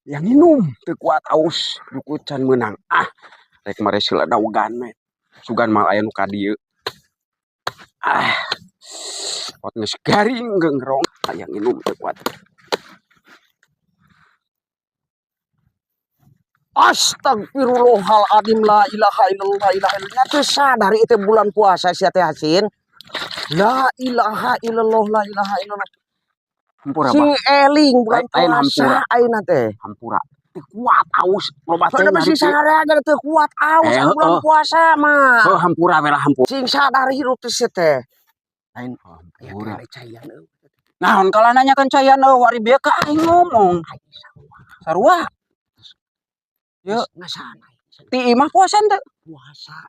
Hayang nginum teu kuat aus, jukut can meunang. Ah, rek mares heula dawegan we. Sugan mah aya nu ka dieu. Ah. Pot geus garing gengrong, hayang nginum teu kuat. Astagfirullahaladzim, la ilaha illallah, la ilaha illallah. Teu sadar ieu bulan puasa sia teh, Hasin. La ilaha illallah, la ilaha illallah. Hampura, Sing Bah. eling bulan Lain puasa hampura. Ayeuna teh. Hampura. Teu kuat aus, loba teuing Soalna masih hari teh. sadar teu kuat aus bulan puasa mah. Heuh, hampura we lah, hampura. Sing sadar hirup teh sia teh. Lain aya Hampura. Kene caian euy. Naon kalah nanyakeun caian euy, ari bieu ka aing ngomong. Sarua. Yeuh. Ngasana. Ti imah puasa henteu? Puasa.